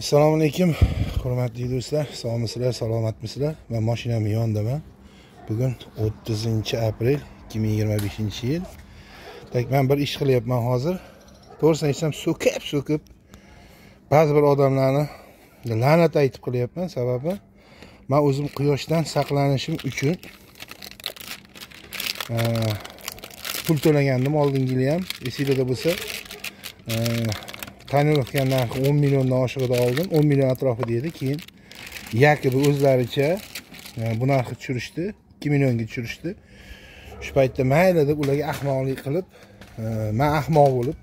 Assalomu alaykum, hurmatli do'stlar, sog'misizlar, salomatmisizlar? Men mashinam yonidaman. Bugun 30 aprel 2025-yil. Так, men bir ish qilyapman hozir. To'g'risini aytsam, so'kib so'kib ba'zi bir odamlarni la'nat aytib qilyapman. Sababi men o'zim quyoshdan saqlanishim uchun pul to'lagandim oldingi yili ham, esinglarda bo'lsa. Тонировка narxi 10 milliondan oshig'ida oldim, 10 million atrofida edi. Keyin якобы o'zlaricha bu narxni tushirishdi, 2 millionga tushirishdi. Shu paytda mayli deb ularga ahmoqlik qilib, man ahmoq bo'lib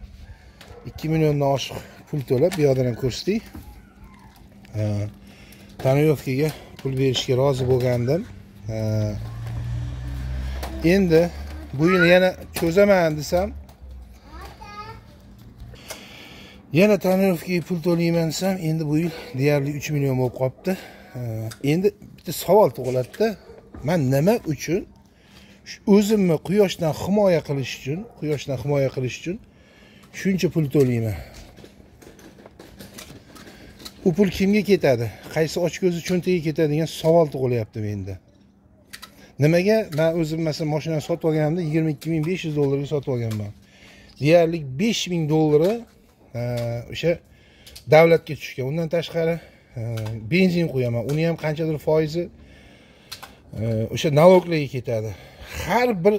2 milliondan oshiq pul to'lab, bu yoqdan ham ko'rsatdik, тонировка ga pul berishga rozi bo'lgandim. Endi bu yil yana cho'zaman desam, yana тонировка ga pul to'layman desam, endi bu yil deyarli 3 million bo'lib qolibdi. Endi bitta savol tug'iladida, man nima uchun o'zimni quyoshdan himoya qilish uchun, quyoshdan himoya qilish uchun shuncha pul to'layman? U pul kimga ketadi, qaysi ochko'zi cho'ntagiga ketadi degan savol tug'ilyapti menda. Nimaga man o'zim, masalan, mashinani sotib olganimda 22 500 dollarga sotib olganman. Deyarli 5000 dollari o'sha davlatga tushgan. Undan tashqari benzin qo'yaman, uni ham qanchadir foizi o'sha налог larga ketadi. Har bir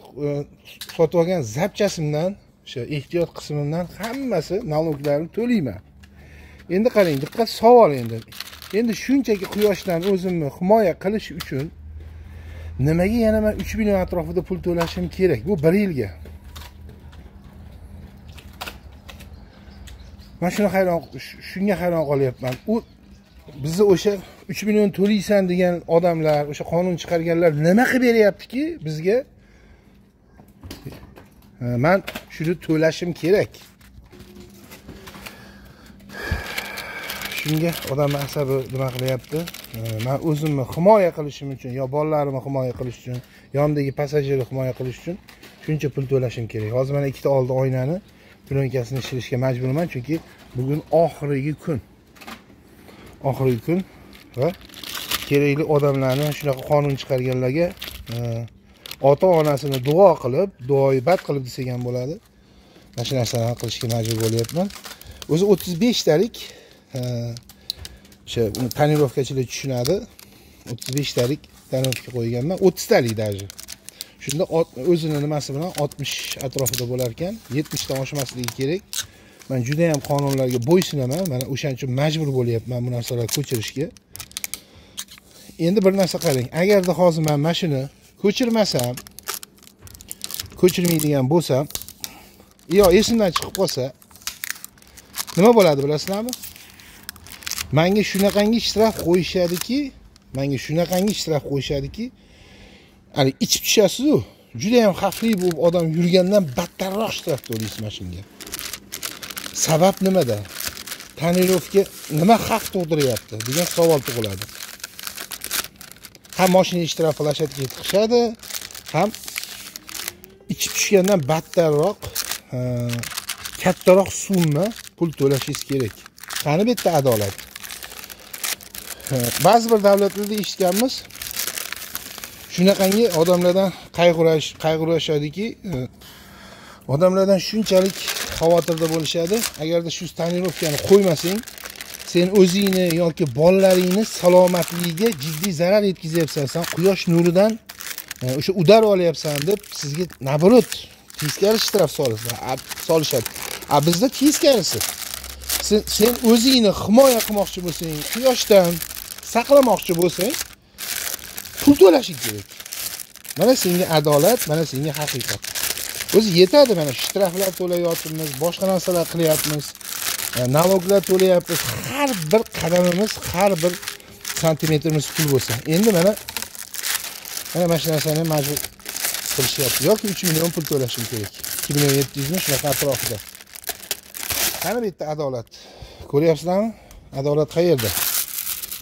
sotib olgan zapchasimdan, o'sha ehtiyot qismimdan hammasi налог larni to'layman. Endi qarang, diqqat, savol endi. Endi shunchaki quyoshdan o'zimni himoya qilish uchun nimaga yana man 3 million atrofida pul to'lashim kerak bu bir yilga? Man shunga hayron qolyapman. U bizni o'sha 3 million to'laysan degan odamlar, o'sha qonun chiqarganlar nima qilib beryaptiki bizga, man shuni to'lashim kerak? Shunga odamni asabi nima qilyapti. Man o'zimni himoya qilishim uchun yo bolalarimni himoya qilish uchun, yonimdagi пассажир ni himoya qilish uchun shuncha pul to'lashim kerak. Hozir mana ikkita oldi oynani plyonka sini shilishga majburman, chunki bugun oxirgi kun, oxirgi kun. Va kerakli odamlarni, shunaqa qonun chiqarganlarga ota onasini duo qilib, duoibad qilib desak ham bo'ladi, mana shu narsalarni qilishga majbur bo'lyapman. O'zi 35 talik, o'sha uni тонировка chilar tushunadi, 35 talik тонировка qo'yganman, 30 talik даже. Shunda o'zini nimasi bilan 60 atrofida bo'lar ekan, 70 dan oshmasligi kerak. Man juda yam qonunlarga bo'ysunaman, mana o'shaning uchun majbur bo'lyapman bu narsalarni ko'chirishga. Endi bir narsa qarang, agarda hozir man mana shuni ko'chirmasam, ko'chirmaydigan bo'lsam yo esimdan chiqib qolsa, nima bo'ladi bilasizlarmi? Manga shunaqangi shtraf qo'yishadiki, manga shunaqangi shtraf qo'yishadiki, hani ichib tushasizu, juda yam xavfli bo'lib odam yurgandan battarroq shtraf to'laysiz mana shunga. Sabab nimada? Тонировка nima xavf tug'diryapti degan savol tug'iladi. Ham mashina shtraf площадка ga tiqishadi, ham ichib tushgandan battarroq, kattaroq summa pul to'lashingiz kerak. Qani bu yerda adolat? Ba'zi bir davlatlarda eshitganmiz, shunaqangi odamlardan qayg'urashadiki, odamlardan shunchalik xavotirda bo'lishadi, agarda shu тонировка ni qo'ymasang, sen o'zingni yoki bolalaringni salomatligiga jiddiy zarar yetkazyapsan, san quyosh nuridan o'sha удар olyapsan deb sizga наоборот teskari shtraf solishadi. A bizda teskarisi: sen o'zingni himoya qilmoqchi bo'lsang, quyoshdan saqlamoqchi bo'lsang, pul to'lashing kerak. Mana senga adolat, mana senga haqiqat. O'zi yetadi, mana shtraflar to'layapmiz, boshqa narsalar qilyapmiz, налог lar to'layapmiz. Har bir qadamimiz, har bir santimetrimiz pul bo'lsa, endi mana shu narsani majbur qilishyapti yoki 3 million pul to'lashim kerak, 2 million 700 ming, shunaqa atrofida. Qani bu yerda adolat? Ko'ryapsizlarmi, adolat qayerda?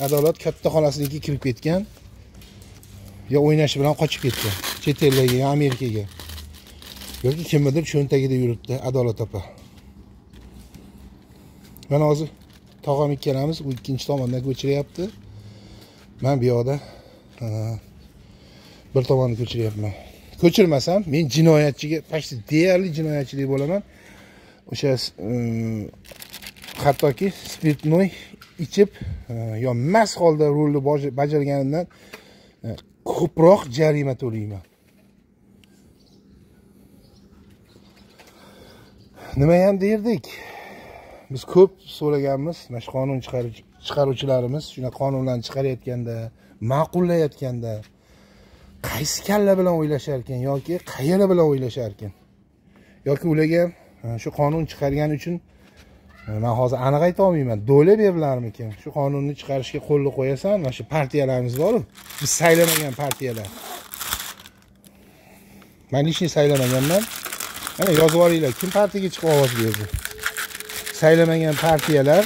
Adolat katta xonasinikiga kirib ketgan yo o'ynashi bilan qochib ketgan chet ellarga yo Amerikaga yoki kimnidir cho'ntagida yuribdi adolat opa. Mana hozir Tog'am ikkalamiz, u ikkinchi tomondan ko'chiryapti. Men bu yoqda bir tomonni ko'chiryapman. Ko'chirmasam men jinoyatchiga, почти deyarli jinoyatchilik bo'laman. O'sha hattoki spirtnoy ichib yo mast holda rulni bajarganimdan ko'proq jarima to'layman. Nima ham derdik? Biz ko'p so'raganmiz, mana shu qonun chiqaruvchilarimiz shunaqa qonunlarni chiqarayotganda, ma'qullayotganda qaysi kalla bilan o'ylashar ekan yoki qayeri bilan o'ylashar ekan? Yoki ularga shu qonun chiqargani uchun men hozir aniq ayta olmayman, do'la berilarmikin? Shu qonunni chiqarishga qo'lni qo'yasan, mana shu partiyalarimiz bor-ku, biz saylamagan partiyalar. Men lishni saylamaganman. Mana yozib olinglar, kim partiyaga chiqib ovoz berdi? Saylamagan partiyalar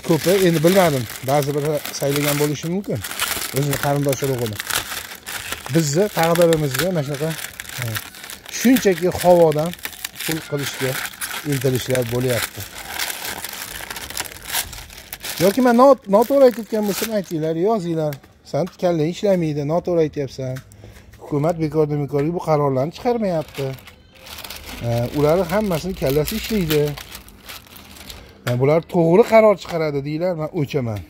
ko'pi, endi bilmadim, ba'zi bir saylagan bo'lishi mumkin. O'zini qarindosh urug'ini. Bizni taqdirimizda mana shunaqa shunchaki havodan pul qilishga intilishlar bo'lyapti. Yoki men noto'g'ri aytayotgan bo'lsam aytinglar, yozinglar. San kallang ishlamaydi, noto'g'ri aytyapsan. Hukumat bekordan bekorga bu qarorlarni chiqarmayapti. Ular hammasini kallasi ishlaydi. Bular to'g'ri qaror chiqaradi deylar, men o'chaman.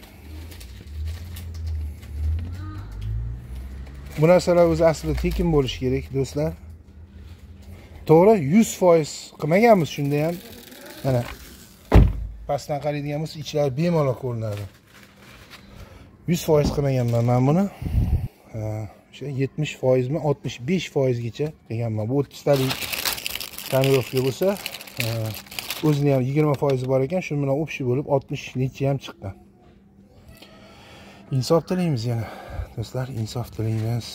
Bu narsalar o'zi aslida tekin bo'lishi kerak, do'stlar. To'g'ri, 100% qilmaganmiz shunda ham. Mana pastdan qaraydigan bo'lsa, ichlari bemalol ko'rinadi. 100% qilmaganman men buni. O'sha 70% mi, 65% gacha qilganman. Bu 30 talik tonirovka bo'lsa, o'zini ham 20% bor ekan, shu bilan общий bo'lib 60 necha ham chiqqan. Insof tilaymiz yana, do'stlar, insof tilaymiz.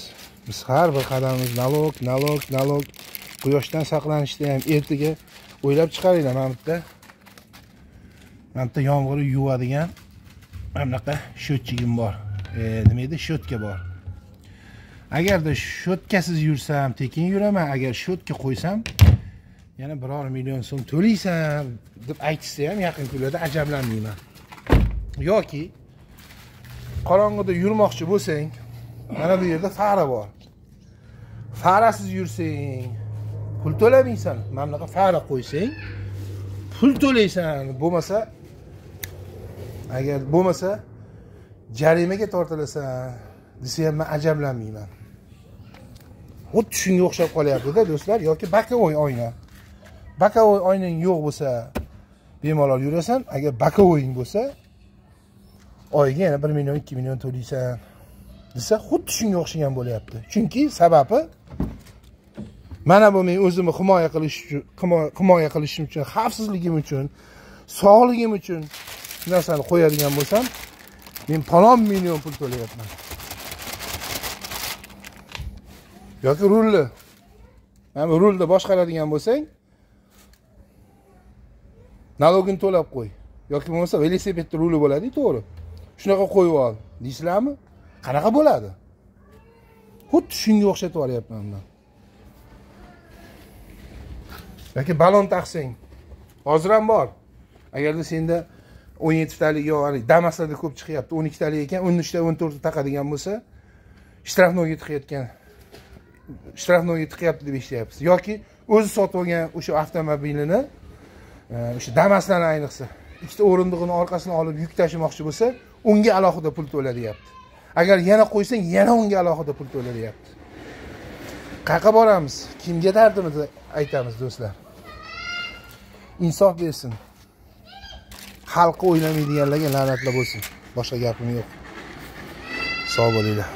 Biz har bir qadamimiz nalog, nalog, nalog. Quyoshdan saqlanishda ham ertaga o'ylab chiqaringlar. Mana bitta yomg'ir yuvadigan mana bunaqa sho'tchigim bor. Nima edi? Sho'tka bor. Agarda sho'tkasiz yursam tekin yuraman, agar sho'tka qo'ysam yana biror million so'm to'laysan deb aytishsa ham yaqin kunlarda ajablanmayman. Yoki qorong'ida yurmoqchi bo'lsang, mana bu yerda fara bor. Farasiz yursang pul to'lamaysan. Mana bunaqa fara qo'ysang pul to'laysan, bo'lmasa agar bo'lmasa jarimaga tortilasan desa ham men ajablanmayman. Xuddi shunga o'xshab qolyapti-da do'stlar. Yoki боковой oyna. Боковой oynang yo'q bo'lsa bemalol yurasan, agar боковойing bo'lsa oyiga yana 1 million, 2 million to'laysan desa xuddi shunga o'xshagan bo'lyapti. Chunki sababi mana bu men o'zimni himoya qilish uchun, himoya qilishim uchun, xavfsizligim uchun, sog'ligim uchun shu narsani qo'yadigan bo'lsam, men falon million pul to'layapman. Yoki rulni, mana bu rulni boshqaradigan bo'lsang, nalogini to'lab qo'y. Yoki bo'lmasa velosipedda ruli bo'ladi, to'g'ri. Shunaqa qo'yib ol deysizlarmi? Qanaqa bo'ladi? Xuddi shunga o'xshatib yuboryapman men. Yoki balon taqsang, hozir ham bor. Agarda senda 17 talik yo Damaslarda ko'p chiqyapti, 12 talik ekan, 13 ta, 14 ta taqadigan bo'lsa, shtrafnoyga tiqayotgan, shtrafnoyga tiqyapti deb eshityapsiz. Yoki o'zi sotib olgan o'sha avtomobilini, o'sha Damaslarni ayniqsa, ikkita o'rindig'ini orqasini olib yuk tashimoqchi bo'lsa, unga alohida pul to'la deyapti. Agar yana qo'ysang, yana unga alohida pul to'la deyapti. Qayerga boramiz? Kimga dardimizni aytamiz do'stlar? Insof bersin. Xalqni o'ylamaydiganlarga la'natlar bo'lsin. Boshqa gapim yo'q. Sog' bo'linglar.